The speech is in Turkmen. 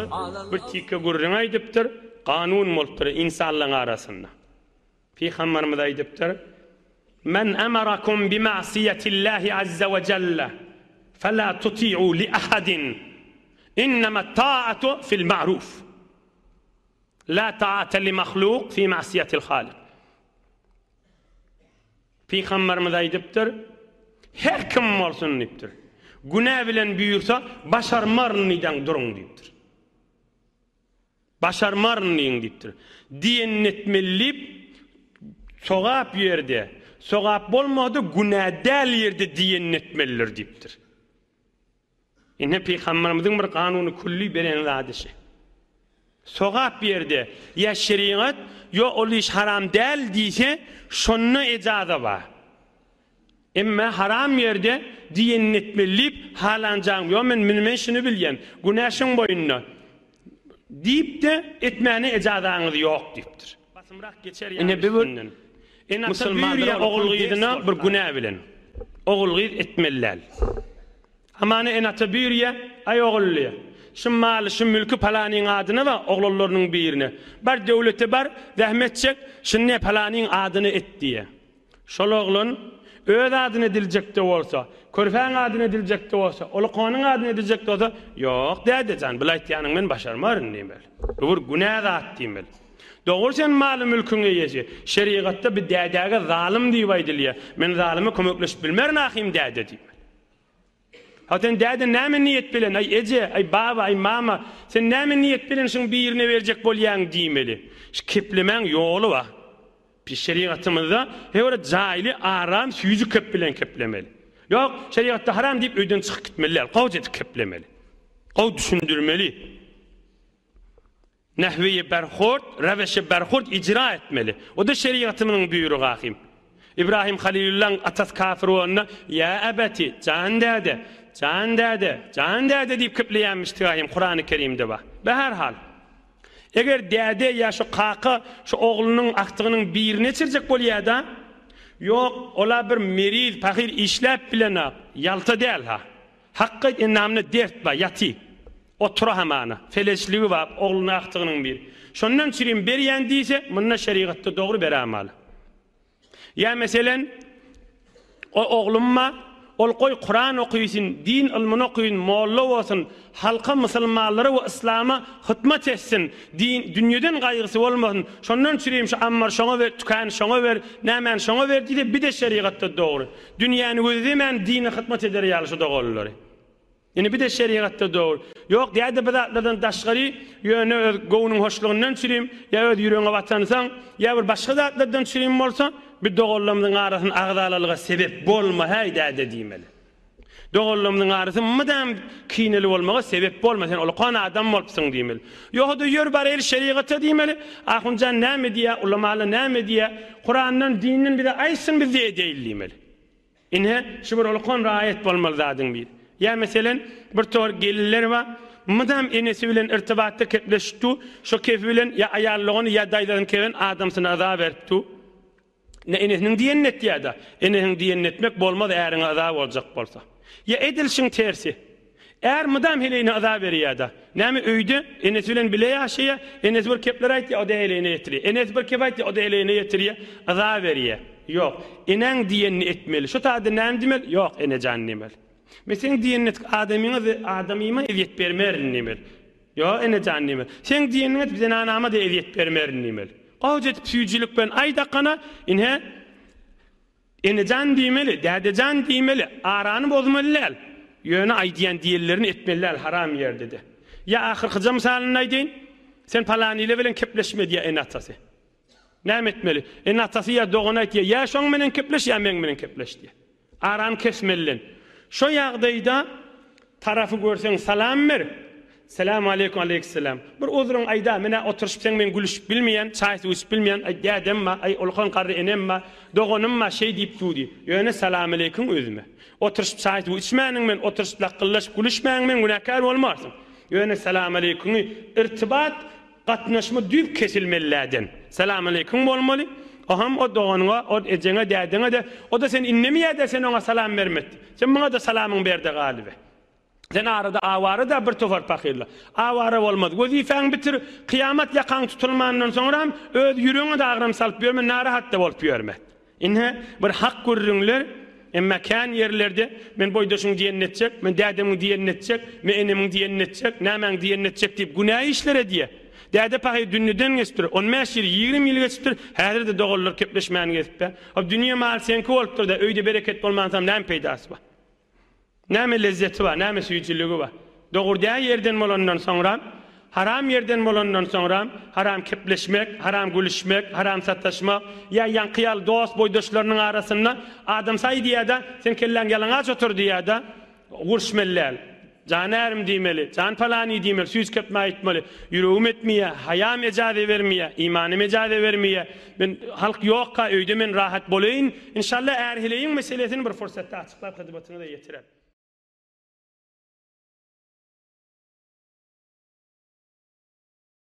Pygamberimiz bir tike gürrüň aýdypdyr, kanun bolupdyr ynsanlaryň arasynda. Pygamberimiz aýdypdyr, Men emerakum bi ma'siýetillahi azza we jelle, fela tuti'u li ahadin, innema ta'atu fil ma'ruf. La ta'ate li mahluk fi ma'siýetil halik. Pygamberimiz aýdypdyr, Her kim bolsun diýipdir. Günä bilen buýursa, başarmaryn diýdäň duruň diýipdir. Başarmaryn diýiň diýipdir. Diýenini etmeli diýip, sogap ýerde, sogap bolmady günä däl ýerde diýenini etmelidir diýipdir. Ine pygamberimiziň bir kanuny külli beren zady şi. Sogap ýerde ýa şerigat ýo ol iş haram däl diýse şonda ejaza bar. Emme haram ýerde diýenini etmeli diýip halanjaň ýo men men şuny bilýän günä şoň boýunda diýip-de etmäne ejazaňyz ýok diýipdir. Ine bir ene-ata buýurýar ogul-gyzyna bir günä bilen. Ogul-gyz etmeli däl. Hamana ene-ata buýurýar, Aý ogul diýýär, şu maly, şu mülki palanyň adyna bar, oglanlarynyň birine. Bar döwlete bar, zähmet çek, şuny palanyň adyna et diýýär. Şol oglan öz adyna ediljek-de bolsa, körpäň adyna ediljek-de bolsa, ulukanyň adyna ediljek-de bolsa, Ýok, däde jan, bul aýtýanyňy men başarmaryn diýmeli. Bu bir günä zat diýmeli. Dogry sen maly-mülküň eýesi. Şerigatda bi dädäge zalym diýip aýdylýar. Men zalyma kömekleşip bilmerin ahym däde diýmeli. Ha sen däde näme niýet bilen, aý eje, aý baba, aý mama, sen näme niýet bilen şuň birine berjek bolýaň diýmeli. Şu keplemäň ýoly bar. Biz şerigatymyzda her bir jaýly, aram, süýji kep bilen keplemeli. Ýok, şerigatda haram diýip öýden çykyp gitmeli däl. Gowja edip keplemeli. Gowy düşündirmeli. Nahweýi berhurt, reweşi berhurt ijra etmeli. O-da şerigatymyzyň buýrugy ahym. Ibrahim Halilullaň atasy kafir bolanda, Ýa ebeti, jan däde, jan däde, jan däde diýip kepleýänmişdik ahym, Kurany Kerimde bar. Be-her hal. Eger däde ýa şu kaka şu oglunyň, agtygynyň birini içirjek bolýa-da, ýok, ol-a bir meriz, pahyr işläp bilenak, ýalta däl-ha. Hakky endamynda dert bar, ýaty. Otura hamana. Feleçligi bar, ogluny agtygynyň biri. Şondan çürim berýän diýse, munda şerigatda dogry berämaly. Ýa meselen, o oglum bar, ol goý Kuran okysyn, din ylmyny okysyn, molla bolsun, halka, musulmanlara we yslama hytmat etsin, din, dünýeden gaýgysy bolmasyn, şondan çürim şu ammary şoňa ber, tükany şoňa ber, nämäni şoňa ber diýse, bir-de şerigatda dogry. Dünýäni gözlemän dine hytmat eder ýaly şu doganlary. Indi bir-de şerigatda dogry. Ýok däde bu zatlardan daşgary ýöne öz göwnüň hoşlugyndan çürim ýa öz ýüregiňe batansoň ýa bir başga zatlardan çürim bolsa bir doganlarymyzyň arasyny agzalalyga sebep bolma häý däde diýmeli. Doganlarymyzyň arasy mydam kineli bolmaga sebep bolma sen ulkan adam bolupsyň diýmeli. Ýogsa-da ýör baraýly şerigata diýmeli. Ahunjan näme diýýär, ulamalar näme diýýär, Kurandan, dinden bize aýtsyn biz-de edeýli diýmeli. Ine, şu bir ulkan raýat bolmaly zadyň biri. Ýa meselen, bir tor gelinler bar, mydam enesi bilen irtibatda kepleşip dur, şo kefi bilen ýa aýal dogany ýa daýzasyny kefen adamsyna yza berip dur. Ne enesiniň diýenini etýär-de. Enesiniň diýenini etmek bolmaz äriňe yza boljak bolsa. Ýa edil şiň tersi. Är mydam heleýine yza berýär-de. Näme öýde enesi bilen bile ýaşaýar, enesi bir kepler aýtýar, o-da heleýine ýetirýär. Enesi bir kep aýtýar, o-da heleýine ýetirýär, yza berýär. Ýok. Enäň diýenini etmeli. Şu taýda näme diýmeli? Ýok, enejan diýmeli. Men seň diýenini etdik, adamyňa, adamyma ezýet bermerin diýmeli. Ýok, ene jan diýmeli. Seň diýeniňi edip zenanama-da ezýet bermerin diýmeli. Gowja edip süýjülik bilen aýdakana, ine, ene jan diýmeli, däde jan diýmeli, arany bozmaly däl. Ýöne aýdýan diýenlerini etmeli däl haram ýerde-de. Ýa ahyrkyja mysalyny aýdaýyn, sen palanile bilen kepleşme diýýär ene-atasy. Näme etmeli? Ene-atasy ýa dogany aýtýar, ýa şoň menen kepleş, ýa meň menen kepleş diýýär. Arany kesmelilen. Şo ýagdaýda tarapy görseň salam ber. Salam aleýkum aleýkissalam. Bir uzruň aýda, men-ä oturyşyp seň bilen gülüşip bilmeýän, çaý-suw içip bilmeýän, aý dädem bar, aý ulkan garry enem bar, doganym bar, şeý diýip dur diý. Ýöne salam aleýkiň özüme. Oturyşyp çaý-suw içmäniň men, oturyşyp lakgyllaşyp gülüşmäniň men günäkär bolmarsyň. Ýöne salam aleýkiňi irtibat Gatnaşma düýp kesilmeliläden. Salamaleýkim bolmaly. Oham o doganyňa, o ejeňe, dädeňe-de, o-da seni indemeýä-dä sen oňa salam bermedi. Sen muňa-da salamyňy ber-de galyber. Sen arada awara-da bir topar pahyrlar. Awara bolmaz. Wezipäňi bitir, kyýamat ýakaň tutulmandan soňram öz ýüregiňe-de agram salyp ýörme, narahat-da bolup ýörme. Ine, bir hak gürrüňler, emma kän ýerlerde men boýdaşyň diýenini etjek, men dädemiň diýenini etjek, men enemiň diýenini etjek, nämäň diýenini etjek diýip günä işler edýär. Däde pahyr dünýeden geçipdir, on bäş ýyl, 20 ýyl geçipdir, häzir-de doganlar kepleşmän gezipär. Hop, dünýe maly seňki bolupdyr-da, öýde bereket bolmansoň näme peýdasy bar? Näme lezzeti bar, näme süýjüligi bar? Dogry däl ýerden bolandan soňra, haram ýerden bolandan soňra, haram kepleşmek, haram gülüşmek, haram sataşmak, ýa ýaňky ýaly dost boýdaşlarynyň arasynda adam saý diýýär-de, sen kelläň ýalaňaç otur diýýär-de, gurşmaly däl. Jan ärim diýmeli, jan palany diýmeli, süýji kepme aýtmaly. Ýüregim etmeýär, haýam ejaze bermeýär, imanym ejaze bermeýär. Men halk ýokka öýde men rahat bolaýyn. Inşallah är-heleýiň meselesini bir pursatda açyklap hyzmatyňyza ýetirerin.